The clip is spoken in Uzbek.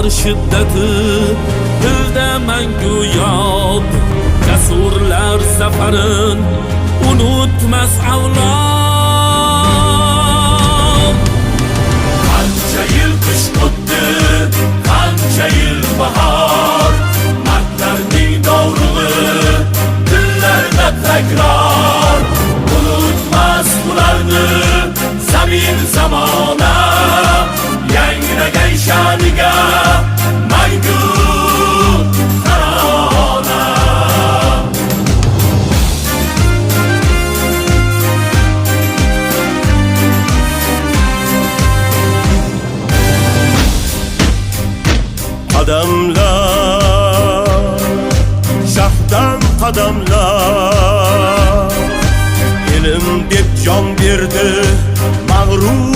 Shiddati dilda mangu yod, jasurlar zafarin unutmas avlod. Qancha yil qish o'tdi, qancha yil bahor, mardlarning dovrug'i dillarda takror. Unutmas ularni zamin, zamona, yangragan sha'niga mangu tarona. Qadamlar, shahdan qadamlar, Elim deb jon berdi mag'rur.